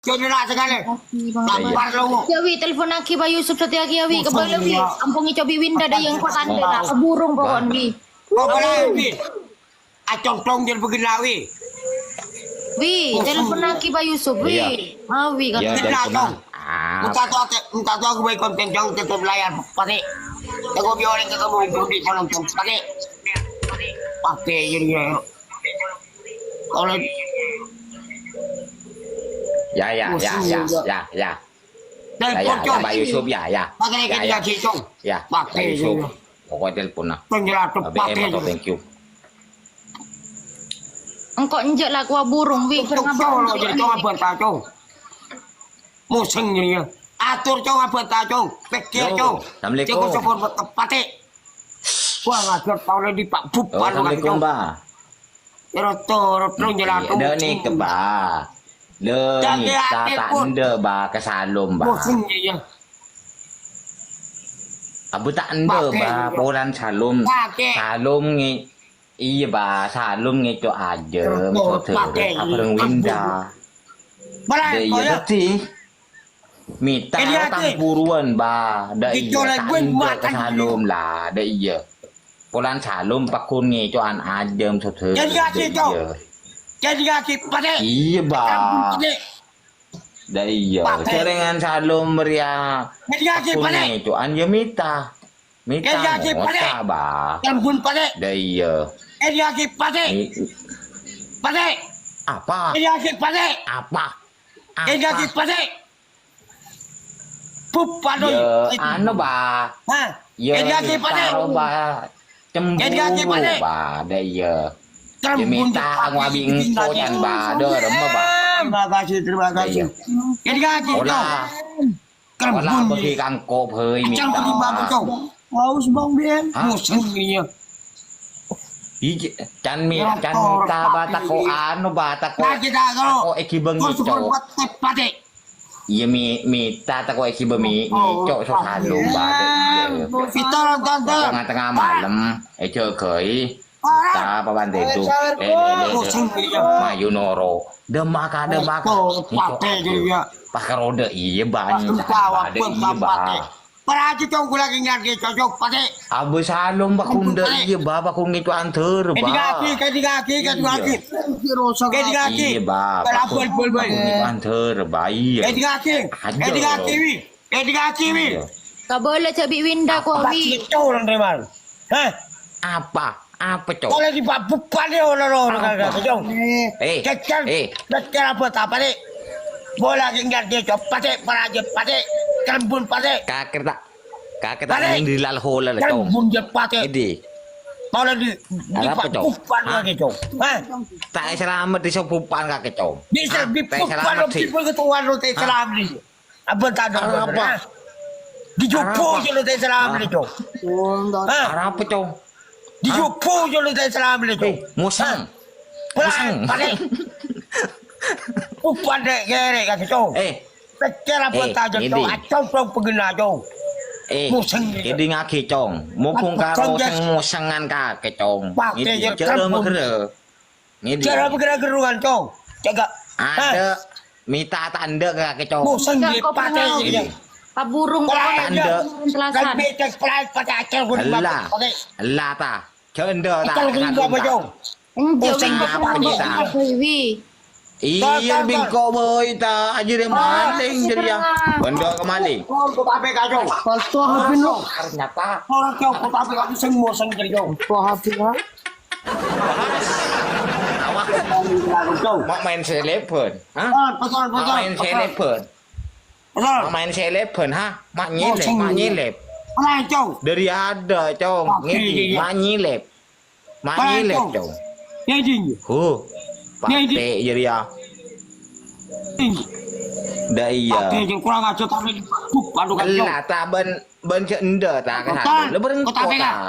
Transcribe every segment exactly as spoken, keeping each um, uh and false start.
Jhâ' nèra sakalè. Makasih, Bang Tampar Abang. Lo. Ya, Wi, telponaghi Pak Yusuf satèya kèya, Wi. Kembali, Wi. Ampon ngècobi Winda dâ' iyâ engko' tandhâ, la. Keburu pokokna, Wi. Kok bâlâi, Wi? Acong-cong jâr bâgâna, Wi. Wi, telponaghi Pak Yusuf, Wi. Iya. Ah, Wi, kan. Iya, telepon. Ah. Minta to, minta to gue konten cong tetep layar pakai. Tengok bi orang ketemu itu di kolom cong pakai. Pakai jadinya. Kalau Ya, ya, ya, ya, ya, ya. Dan Ya, ya, ya, pocong. Pak Yusuf, ya, ya. Pakai Ya, lagi ya. Ngaji, Cong. Ya, Pakai Pak Yusuf. Juga. Pokoknya telepon, nah. Tong jelas tuh, Tapi pakai Emma tuh, juga. Thank you. Engko' enjâ' la kowa burung, Wi, Cong, keur Cong, ngabâ' lo, jadi Cong, abang tak, Cong. Museng ini ya. Atur, Cong, abang tak, Cong. Pikir, Yo, Cong. Assalamualaikum. Cek, Cong, buat tepate. Wah, ngajar tau lagi Pak Bupati, Oh, Assalamualaikum, Cong. Mbak. Rot-rot lo nyelatu. Dâ' nèka, Ba. Dâ' Kakè nèka ta' pun. Endâ', Ba, ka Salom, Ba. Bosen, iyâ. Abu ta' endâ', Ba, polana Salom. Kakè. Salom ngè-, iyâ, Ba, Salom ngèco' ajâm, Rot-rot sodârâ, kakè. Abhâreng Winda. Dâ' iyâ, daddi. Mita Kènè' tang ati. Buruwân, Ba. Dâ' iyâ, ta' endâ' ka Salom, la. Dâ' iyâ. Polana Salom pagghun ngèco'an ajâm sodârâ. Kènè' ati, Cong. Dâ' iyâ. Kènè' ati, Patè. Iyâ, Ba. Ampon, Patè. Dâ' iyâ. Patè. Jhârèngan Salom rèya Kènè' ati, pagghun Patè. Ngèco'an, yâ Mita. Mita Kènè' ati, Patè. Ngoca', Ba. Ampon, Patè. Dâ' iyâ. Kènè' ati, Patè. I- Patè. Apa? Kènè' ati, Patè. Apa? Kènè' ati, Apa? Patè. Bupa, doi. Ya, anu, Ba. Hah? Ya, Kènè' ati, Patè. Ba. Cemburu, Kènè' ati, Patè. Ba, dâ' iyâ. Cemburu, Ya, Patè. Ngabâ' engko' can, Ba. Dâ' remma, Ba. Terima kasih, terima kasih. Dâ' iyâ. Kènè' ati, Ola. Cong. Ola Cemburu. Bâgi kangko bhâi Cemburu, Mita. Bang, Cong. Haus, Bang, Bian. Hah? Bosen, iyâ. Iji, can mi, Ya, can Cong, Mita, Ba, Patè. Tako anu, Ba, tako, Nah, kita kalau tako èghibâ Terus ngèco'. Berbuat tepate. Iyâ, mi-, Mita tako èghibâ mi-, Oh, ngèco' so Patè. Salom, Ba, dâ' iyâ. Kita nonton, Tako ngan tengnga malem, èjâgâi. Ora. Mita apa bantu itu? Eh, eh, eh, eh. Pusing, iya. Mayu noro. Demak, demak. Oh, Patè, iya. Pas karoda, iya, Ba. Pas karoda, Patè, iya, Ba. Patè. Para aja cowok lagi nyari cocok, Patè. Abu Salom, Ba, kunda, Patè. Iya, Ba, Ba, kunda itu antar, Ba. Kadi kaki, kadi kaki, kadi kaki. Iya. Kadi kaki. Iya, Ba, Ba, Bal, bal, bal. Kunda itu antar, Ba, iya. Kadi kaki. Aja. Kadi kaki, wi. Kadi kaki, wi. Iya. Kabâlâ jhâ' bi' Winda, Ba, wi. Apa? Apa, Cong? Kalau di Pak Bupati, ora, ora, ora, Apa? Cong. Eh, Cecel, eh. Cecel apa, apa, nih? Bola tinggal dia, Cong. Patè, para aja, Patè. Kerembun, Patè. Kakek tak, kakek tak Patè. Yang di lal hola, Cong. Kerembun, dia, Patè. Ini. Kalau di, di Ada apa, Pak Cong? Bupati Hah? Lagi, Cong. Hah? Tak selamat di sepupan kakek, Cong. Bisa Hah? Di Tak Bupati selamat lo, sih. Di Bupati lo, tak Hah? Selamat di. Apa tak ada Arapa? Bener, ah? Dijupuk Arapa? Jolo teh salam Hah? Ni, Cong. Oh, enggak. Hah? Arapa, Cong? Dijupuk Hah? Jolo teh salam ni, Cong. Eh, musang. Hah? Musang. Pare. Upan dek kerek kaki, Cong. Eh. Pecel apa Eh, tajam, ini. Cong? Acong, Cong, pegena, Cong. Eh, Musang ni, Cong. Ini ngagi, Cong. Mumpung Apa, karo Cong, sing musengan kaki, Cong. Pakai Ini je jero kerempun. Megere. Ngene. Cara bergerak-gerukan, Cong. Cegak. Ada Hah? Mita tanda ke kake, Cong. Bosan Enggak, dia kok pakai pernah ini. Pak Burung Wah, kok ada. Tanda. Telasan. Kan becek pelan pakai acel gue Elah. Pakai. Elah ta. Janda ta. Acel gue Kenal apa, ta. Cong? Enggak, Bosan Wi, dia kok pakai pernah ini. Apa, Wi? Iya, Tang, tang, bingko tang. Boy ta. Aja dia Ah, maling jadi ya. Pernah. Benda ke maling. Cong, kok pakai kacau? Palsu habis lu. Ternyata. Orang Cong, kok pakai kacau? Semua sendiri, Cong. Kok habis, ha? Mak main seleban, ha? Betul, betul, Mak main betul. Seleban. Betul. Mak main seleban, ha? Mak nyelep, Mak nyelep. Dari ada, Cong. Ngedi, Mak nyelep. Mak nyelep, Cong. Ngedi. Huh. Pate jadi ya. Dah iya. Pate yang kurang aja tapi bukan, Cong. Elah, ta ban, ban cek enda ta. Kota. Lebaran kota.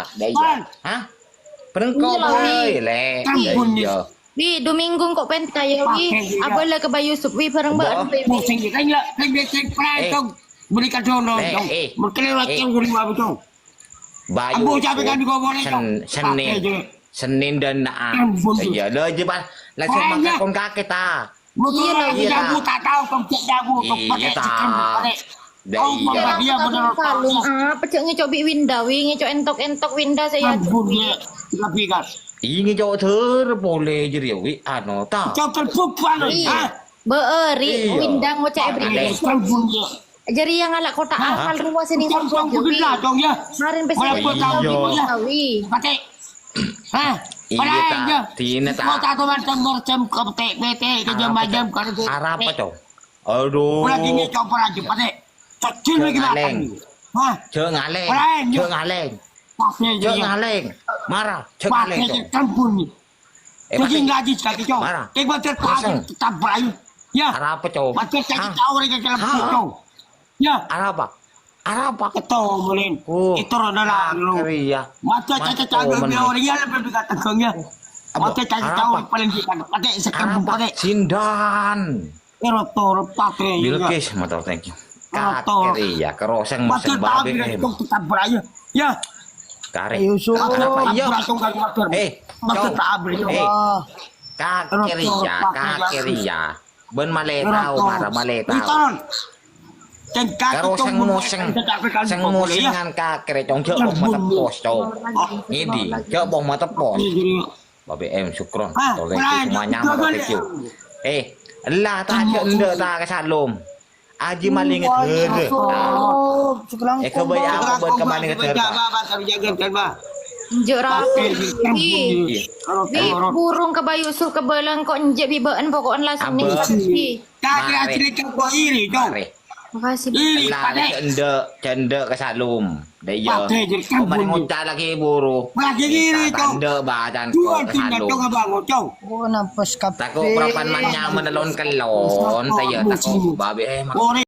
Dah iya. Hah? Perengko Iya, Wi. Boy, le. Kan bunyi. Iya. Wi, dua minggu kok pentas ya, Wi. Pakai juga. Abala ke Bayu Sup, Wi, bareng Mbak Mbok. Anu, Wi. Pusing kita ya, sing sing Eh. Cong. Beli kado no, Eh, Cong. Eh. Berkeliling Eh. Cong, beli apa, Cong? Bayu Ambo Sup. Capek kan di bawah, Cong. Sen-, Senin. Pakai juga. Senin dan Na'a. Kan bunyi. Iya, lo aja pas. Lah, cuma Banyak. Kakon kakek ta. Betul. Iya, lah, iya, jago, tak tahu, tong cek jago, tong pakai, ta'. Iya, ta'. Kau iya. Apa cek ngeco' bi' Winda, wi, ngeco' entok-entok Winda saya. Ampun, ya. Lebih gas. Iya, ngeco' ter boleh jadi, wi, anu, ta'. Cok terbuka, lo, iya. Ha? Be'eri, iya. Winda ngoca' ebri. Iya, telepon, ya. Jari yang ala kota hah? Akal ruas ini. Cok, cok, bener, dong, ya. Kemarin pesen. Malah kota, iya. Wi. Pakai. Hah? Iya, ta'. Dina, ta'. Kota tuh macam-macam, ke petek-petek, ke jam-jam, kalau ke. Arapa, cok? Aduh. Lagi ini coba aja, Pak. Cek, cek lagi makan. Hah? Jek ngaleng. Jek ngaleng. Jek ngaleng. Marah. Jek ngaleng, cok. Cek, cek, cek, cek. Eh, jadi ngaji sekali, cok. Marah. Cek, baca, tetap berayu. Ya. Arapa, cok? Baca, cek, cek, cek, cek, cek. Ya. Arapa? Arapa? Ketemu, Lin. Oh. Itu roda lalu. Iya. Baca, cek, cek, cek, orang ya lebih dekat tegangnya. Baca, cek, cek, cek, paling dekat. Pakai sekarang, pakai. Sindan. Ero toro pake, iya. Bilqis, mator thank you. Ero toro. Kakek, iya, keroseng moseng babi, em. Tetap berayu. Ya. Kare. Ayo, Su. Apa, iya? Eh, maksud cong. Tak abri, cong. Eh. Wah. Kakek, iya, kakek, iya. Ben male tau, marah male tau. Keroseng moseng, seng mosengan kakek, cong, jek bong matepos, cong. Ngidi, jek bong matepos. Babe M Sukron, ah, tolong itu semua nyamar, thank you. Eh, ella ta' jek endek ta' ka Salom. Aji maling dere. Eh, kebaya aku buat kemaling dere. Enjuk rapi. Wi, burung kebaya Yusuf kebalang kok enjek bibaan pokoknya langsung nih. Kakek asli kok iri, cong. Makasih. Iri, lah, cek endek, cek endek ka Salom. Dah iya. Kok mari ngoca' lagi buru. Lagi iri, cong. Tanda badan kok ka Salom. Dua dunia, cong, abang, cong. Oh, nampes kabeh. Tako' prapan manya menelon kelon, ta' iya, tako' babi, eh, mak-